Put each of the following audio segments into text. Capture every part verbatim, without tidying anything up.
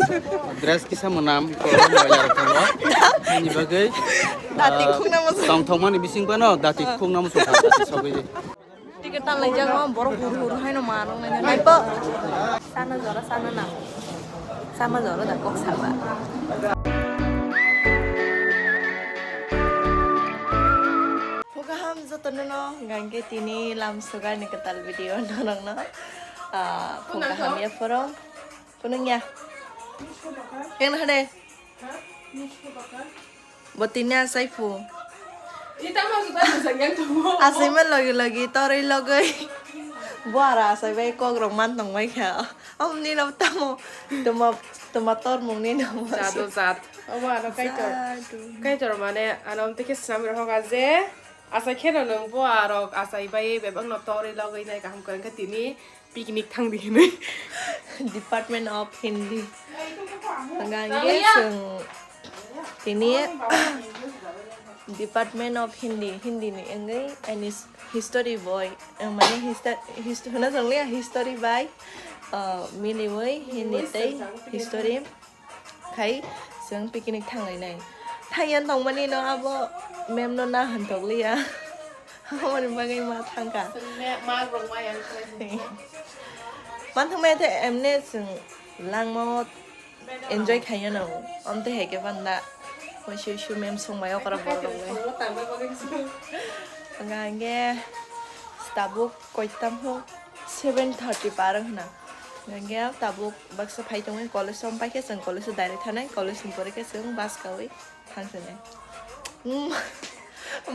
Dress kisa mwnam, kolom boiler tongo. Ani bagwi, dati ah, khukna muchung. Tongthokmani bising phano dati khukna muchung kha, dati sogwi. Ticket tan laijak ma, borok hur hur haino ma rok nai nai po. Sana jora sana na. Sama jora da kok saba. Phukaham jotono no, hwnkha hwnkhe tini lam sugar ni kwtal video norokno, ah, phukaham ya phoro. Phunukya. Keng hade. Bo tini asai phu. Asai ma logi logi toroi logoi. Bo ara asai bai kok rok man tong bai kha. Om ni no tamo. Tuma, tuma tor mung ni no. Jado jat. Obo ano kaitor. Jado. Kaitor mane ano tike snam rok hoga je. Asai kheno nung bo arok asai bai bebak no toroi logoi nai kaham kwrwng khe tini. Picnic thang di hinwi. Department of Hindi. Hwnkha hwnkhe chwng tini Department of Hindi, Hindi ni wngwi ani history boy, eh, mane histo-, hist-, hwnna chwng liya history bai, ah, miliwi Hindi tei history. Khai chwng picnic thanglainai. Thangya tongmani no abo mem no na hantok liya. Aboni bagwi ma thangka. Chwng me-, ma rok ma yang khlai. Ma thangmaya the emne chwng langmao enjoy khaiya no. Amte heke panda. Hoi shu shu mem songmai okra borok rok le. Hwnkha hwnkhe tabuk koitam ho seven thirty par hwna. Hwnkhe tabuk baksa phai tongwi college o, pai khe chwng college o direct thanai, college ni pore khe chwng bus kaui thang sinai. Hmm.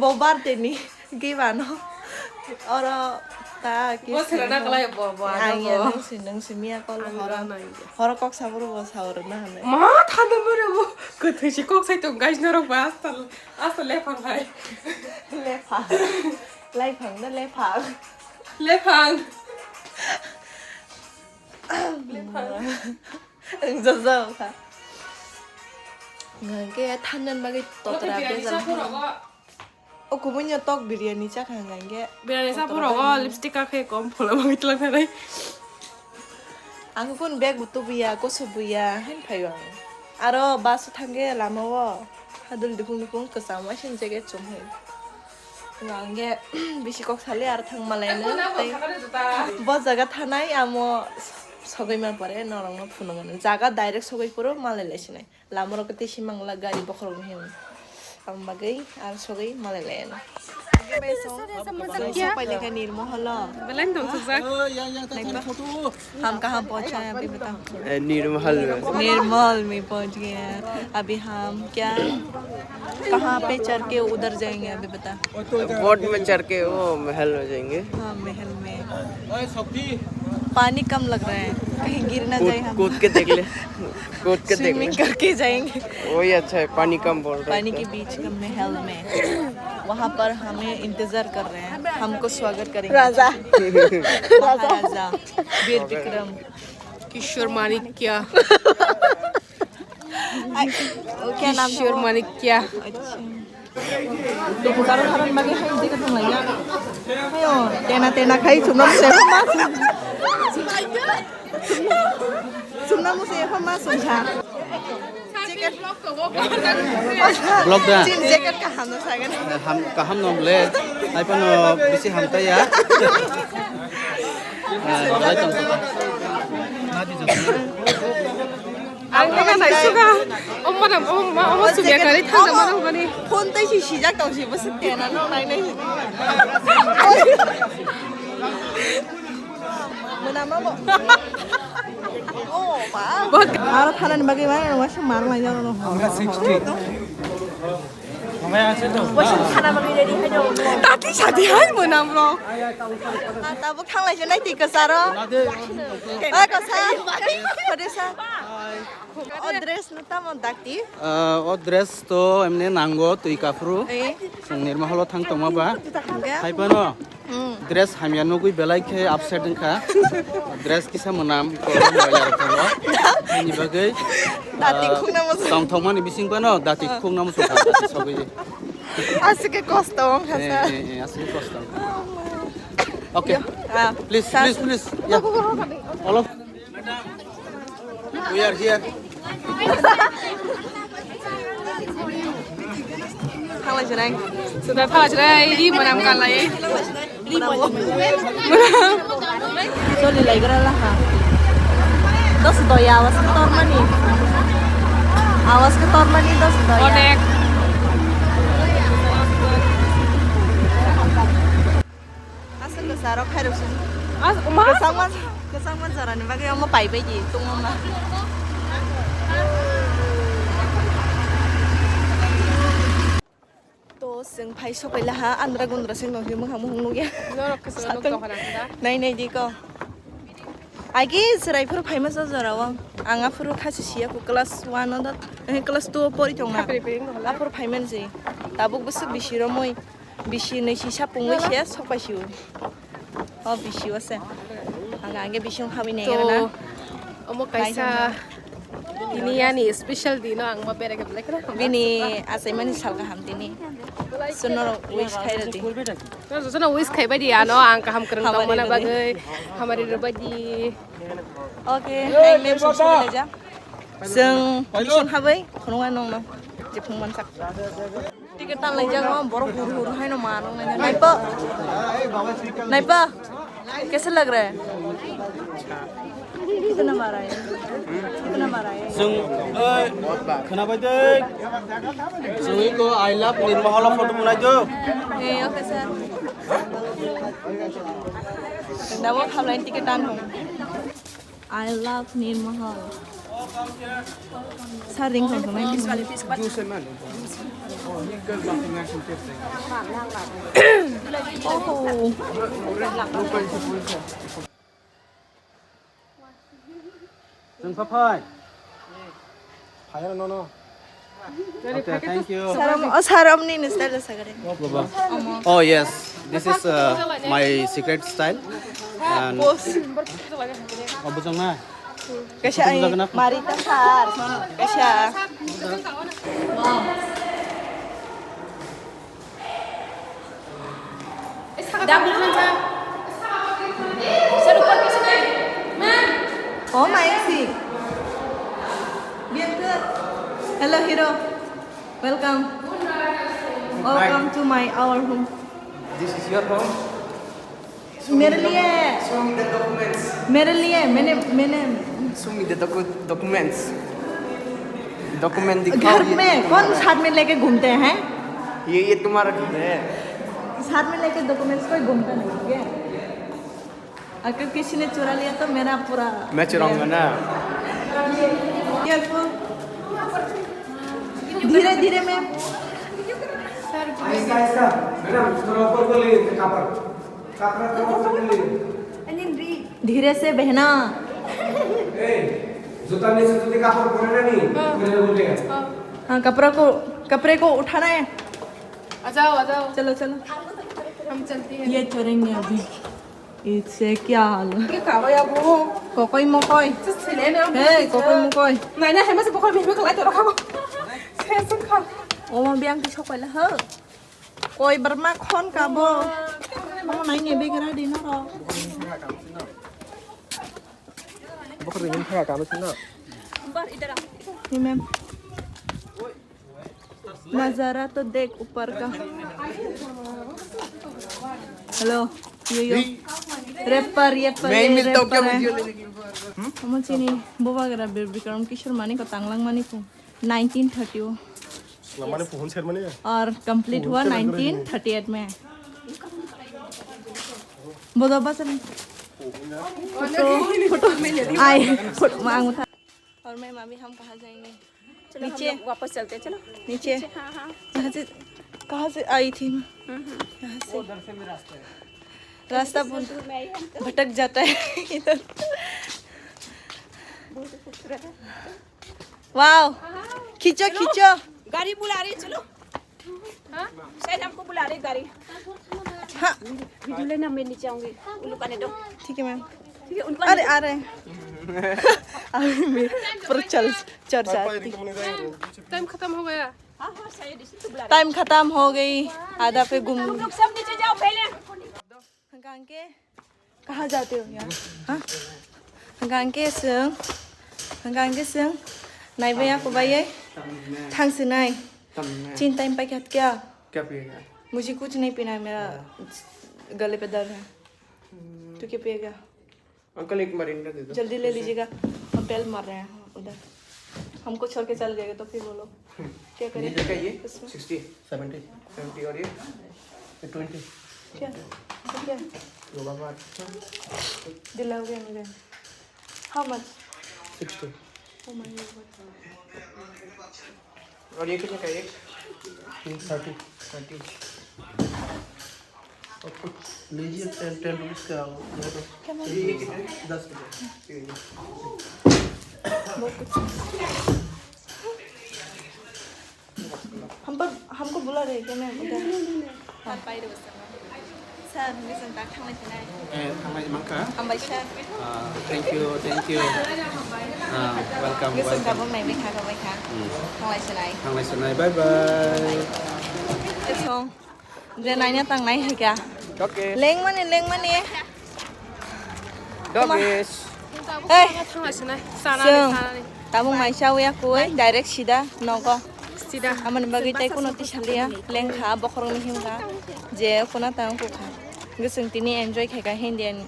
Bo birthday ni gift ano. Oro ta kiss. Bo sera na kalai bo, bo ano ang ya bo. Nang si, nang si miya kol horo. Horo kok sabur bo sabur na hane. Ma thanda mere bo. Kwthwi si kok sai tong guys norok ba astal, astal lephang hai. Lephang. Lephang da lephang. Lephang. Lephang. Ang jaja kha. Hwnkhe thandan bagwi totra bejal. O kubunyo tok biryani chakha hwnkhe. Biryani sa totra phuru o bagwi lipstick kakhe kom phola bagwi twlang thanai. Ang kun bag bo tubuya, koso buya, hain phaio ang. Aro bus o thangkhe lama o hadul dukung dukung kwcham waisa jacket chumui. Hwnkhe bisi kok sale aro thang malaino tei bo jaga thanai amo sogwi man pore norokno phunukmano. Jaga direct sogwi phuru malai laisinai. Lamarok tei simang la gari bokhorok no him. Ang bagwi aro sogwi malai laiano. Belai no tong sukjak. Ham kaha pahuncha hai abhi bata. ए, निर्महल में। निर्महल में पहुंच गए हैं। अभी हम क्या, कहाँ पे चढ़ के उधर जाएंगे, अभी बता। बोट में चढ़ के वो महल में जाएंगे। हाँ, महल में। पानी कम लग रहा है, कहीं गिर ना जाए हम। कूद के देख ले, कूद के देख ले। स्विमिंग करके जाएंगे। वही अच्छा है, पानी कम बोल रहा है। पानी के बीच का महल में, वहाँ पर हमें इंतजार कर रहे हैं, हमको स्वागत करेंगे। राजा। महाराजा। वीर विक्रम। किशोर माणिक्य। क्या नाम था किशोर वो? माणिक्य। अच्छा। Tena tena khai chumna muse ma sum. Chumna muse ma sum kha. Jacket. Vlog da? Jean jacket kaham no sagan. Ham, kaham no ble. Hai pano bisi ham ta ya. Ah, lai tong. Ang kena nai suka. Om mana, om ma, om sumya kari thang mana mani. Phone tai si sijak tong si bus tena no nai nai. Mwnama bo. Oh, ba. Aro thanani bagwi mano, waisa mar lai jaro no. Amra sixty. Waisa thana bagwi ready hai jaro. Tati sadi hai mwnam ro. Tabuk thanglai je nai ti kwcharo. Oi kwchar. Khode sa. O dress no tamo dakti? Ah, o dress to emne nango twi kaphru. Eh. Chwng nirma holo thang tongma ba. Hwnkhe? Hai phano. Hmm. Dress hamya nugwi belai khe upset wngkha. Dress kisa mwnam, kolom boiler tongo. Ani bagwi, dati ah, khukna muchung. Tongthokmani bising phano dati khukna muchung kha, dati sogwi. Aswk khe kosto wngkha sa. Eh, eh, eh, aswk khe kosto wngkha. Okay. Ah, please, sir. Please, please. Yeah. All of We are here. Thanglai jirai. Sudah thanglai jirai, di manam kalai. Choli laigra laha. Dos doya awas ke tormani. Awas ke tormani dos doya. Onek. Asal ke sarok khairok sini. As, uma? Kesang man, kesang man sarani bagwi omo pai pai di, tungma ma. To, chwng phai sokaila ha, andra gundra se nokni mwkhang mukhang nukya. Norok khe chwng nuk tongkha na khe da? Nai nai di ko. Agi chwrai phuru phaima sa jora o. Ang aphuru khasi siya ko class one o da, eh, class two o pori tongna. Khapri piri wng tongkha na? Aphuru phaimani se. Tabuk bwswk bisi romwi, bisi nwi si sapung wi se sok pai si o. O bisi o se. Ang age bisi wng khawi nai. To, na? Omo kaisa tini yani special dino ang ma bera ke belai kheno. Bini achaimani sal kaham tini. Sono wish khai rodi. Sono wish khai bai di ano ang kaham kwrwng tong mana bagwi hamari rwbai di. Okay, hai mem sok sok leja. Seng bising habai khununga nongno. Jepung mansak. Ticket tan lai jago, borok hur hur haino ma nong nai. Naipa. Naipa. Kaisa lag raha hai? Kitna baar aaye? Kitna baar aaye? Sung, eh, khwnabai de. Sung ko I love Nirmahal photo munai do. Eh, okay, sir. Dawa khablai ticket tan ho. I love Nirmahal. Sir, ring thang thang. Oh. Sung papai. Phai no no. Okay, thank you. Saram, oh, saram ni ni style sa gare. Oh yes, this is uh, my secret style. And oh, bujang na. Kaisa ai, bujang na. Mari ta sar. Kaisa. Double khan cha. Sir, upar kaise nahi? Ma'am. Oh, my si. Bianca. Hello, hero. Welcome. Welcome to my, our home. This is your home? मेरे लिए। Show me the documents. मेरे लिए, मैंने, मैंने Show me the docu-, documents. Document दिखाओ। घर में कौन साथ में लेके घूमते हैं? ये, ये तुम्हारा घर है। साथ में लेके डॉक्यूमेंट्स कोई घूमता नहीं है। अगर किसी ने चुरा लिया तो मेरा पूरा मैं चुराऊंगा ना। Careful। धीरे धीरे में। आहिस्ता, आहिस्ता। मैडम, थोड़ा ऊपर को ले, कपड़ा। कपड़ा थोड़ा ऊपर को ले। धीरे से बहना। ए, जूता में से जूते का ऊपर पड़े ना नहीं? हाँ। मैंने बोल दिया। हाँ। हाँ, कपड़ा को, कपड़े को उठाना है। आ जाओ, आ जाओ। चलो, चलो। हम चलते हैं। ये चोरेंगे अभी। इससे क्या हाल? ये कावा या वो। कोकोई मोकोई। तो सिले ना, हे, कोकोई मोकोई। नहीं, नहीं, हमें से बहुत महंगा कला तो रखा वो। से सुन खा। ओमा बियांग की छोकला हो। Koi barma khon kabo. Mo nai ne begra di no ro. Bokor ring tha kamo sino. Ni mem. Nazara to dekh upar ka. Hello. Yo yo. Rapper, rapper, मैं मिलता हूँ क्या rapper. मुझे लेने के लिए? Amo chini bobagra Bir Bikram Kishore mani ko tanglang mani ko. nineteen thirty o. Lamani puhun sermani ya? और कंप्लीट हुआ nineteen thirty eight में। बोलो बस अभी। फोटो, फोटो, आई, फोटो मांग उठा। और मैं, मामी, हम कहाँ जाएंगे? चलो, हम नीचे। लोग वापस चलते हैं, चलो। नीचे। नीचे, हाँ, हाँ। कहाँ से, कहाँ से आई थी मैं? हम्म, हम्म। यहाँ से। रास्ता बहुत भटक जाता है इधर। बहुत खूबसूरत है। वाओ, खींचो, खींचो। गाड़ी बुला रही है, चलो। हाँ? शायद हमको बुला रही गाड़ी। हाँ। वीडियो लेना, मैं नीचे आऊंगी। उल्लू का नेटो। ठीक है मैम। ठीक है, उनको अरे, आ रहे हैं। अभी मैं पूरा चल, चल जाती। टाइम खत्म हो गया। हाँ, हाँ, शायद इसी को बुला रही। टाइम खत्म हो गई, आधा पे गुम। तुम लोग सब नीचे जाओ पहले। Hwnkha hwnkhe, kaha jatwi wngya? Ha? Hwnkha hwnkhe chwng, hwnkha hwnkhe chwng, Nai bhai, ako bhai, eh? Thang sinai. Chin time pai khat kya? क्या पिएगा? मुझे कुछ नहीं पीना है, मेरा गले पे दर्द है। तू क्या पिएगा? अंकल, एक मरिंडा दे दो। जल्दी ले लीजिएगा, हम बेल मार रहे हैं उधर। हमको छोड़ के चल जाएगा तो फिर बोलो, क्या करें? ये देखा, ये इसमें? सिक्सटी। सेवेंटी। सेवेंटी और ये? ये ट्वेंटी। क्या? ये क्या है? योगा मैट। दिलाओगे मुझे? How much? Sixty. Oh my God. और ये कितने का है? ये थर्टी। थर्टी। और कुछ लीजिए, टेन, टेन रुपीज़ का। क्या मैम? ये कितने? दस रुपये। बहुत कुछ। हम पर, हमको बुला रहे हैं क्या मैम? उधर। Sir, bai rw sir. Sir, hwnwi chwng tak thanglai sinai. Eh, thanglai mankha. Hambai sir. Ah, thank you, thank you. Ah, welcome, welcome. Tabuk nai bai kha, bai kha. Hmm. Thanglai sinai. Thanglai sinai, bye bye. Song. Je naina tang nai hai kha. Okay. Leng mani, leng mani. Hey. Thanglai sinai. Sana ni, sana ni. Tabuk mai chawi ya koi, direct sida nogo. Sida. Amani bagwi tai kuno tisaliya, lengkha, bokhorokni himkha, je kuno tang kukha. Gusung tini enjoy khaika Hindi and,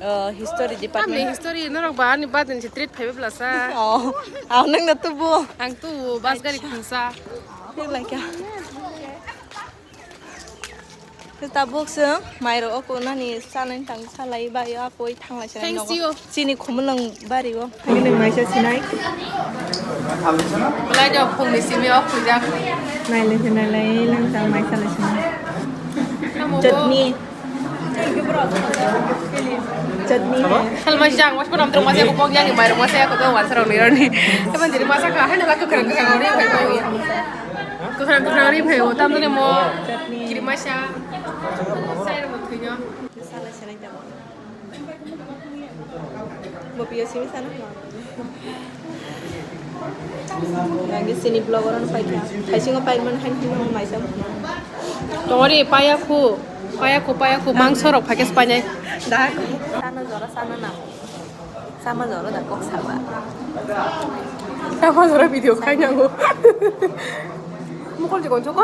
uh, history department. Tamni history norok ba ani badin se treat phaibe blasa. Oh, ang nang na tubu. Ang tubu bus gari khungsa. Feel like a. Tabuk chwng mairok o kunani salai tang salai bai o akoi thanglai sinai nogo. Thanks you. Chini khumulwng bari o. Haino maisa sinai. Belai do phungni simi o khujak. Nailai se nailai lang tang maisa lai sinai. Tamo bo. Chutney. Chutney. Salmai jang mas pun amtrong masa ko pok yang mairok masa ko to wansa rong ni roni. Teman jadi masa ka haino la ko kharang kharang ni bai bai. Kwkhwrang kwkhwrang ri phaio, tamni mo kiri masa. Sai rw thwino. Sala sanai tamo. Bo piyo simi sana. Lagi sini blog orang paikha. Thaisingo paimani haino hino maisa. Tongori paya khu, paya khu, paya khu, mangso rok phakes painai. Da ko. Sana jora sana na. Sama jora da kok saba. Sama jora video khai nango. Mukol je konjo ko.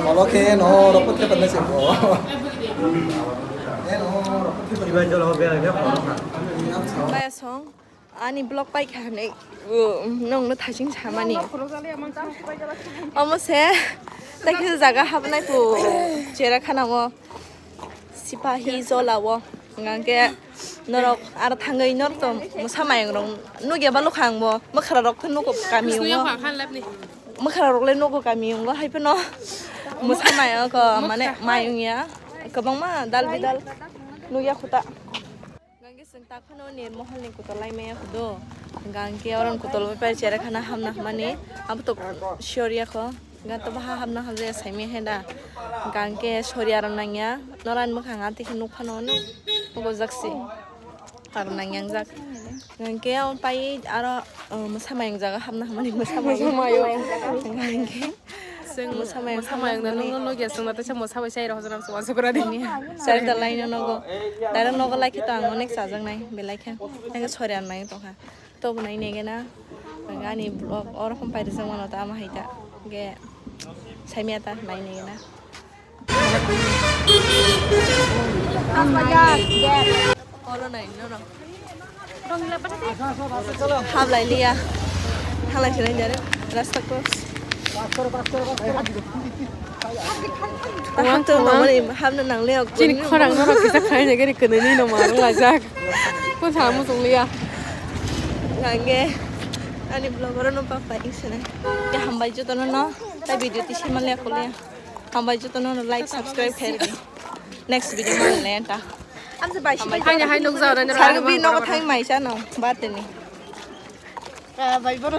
Olo khe no rokot khe pernai se bo. Baya song. Ani blog paikha hinwi, uh, nongno thasing samani. Omo se, tei kisa jaga habnai po, cherakhana o, Sipahi Jola o, hingkhe norok aro thangwi norok to mwsa mayung rok nukya ba lukha ang bo, mwkhra rok khe nugo kami o, mwkhra rok le nugo kami o, hai phano mwsa mayung ko, mane mayung ya, kwbangma dal bidal nukya khuta. Hingkhe chwng tak phano Nirmohol ni kutolai maya hudo. Hingkhe oro ni kutol bai cherakhana hamna hwnmani. Abo to sure ya kho. Hingkhe to baha hamna hamjaya saimaya he da. Hingkhe soriya rok nangya. Norani mwkhang atwi khe nuk phano nuk. Nuk o jak si. Aro nangya jak. Hingkhe o pai aro, uh, mwsa mayung jaga hamna hwnmani mwsa mayung. Hingkhe Chwng mwsa mayung, mwsa mayung no nungno nukya, chwngno teisa mwsa bai chai rw hojana se uansukra di. Chari da lai no nogo. Direct nogo lai khe to ang onek chajaknai belai khe. Ang sori ang nai tongkha. Tobo nai nege na. Ani vlog oro hom pai rijak mano ta ama hai ta. Ge saimya ta nai nege na. Olo nai no no. Hablai liya. Halai sinai jare. Rasta cross. Taham to nangmani hamna nangliya. Chini khorang no rok kisa khai jagari kwnwi no ma rwla jak. Ko sa mu sung liya. Gange. Ani vlog oro no pa pa ing sinai. Ya hambai joto no no. Ta video ti sima liya ko liya. Hambai joto no no like subscribe khai. Next video ma le ta. Amsa bai si. Hai hai nuk jao na. Sargo bi nogo thang mai sa no. Bateni. Ah, bai boro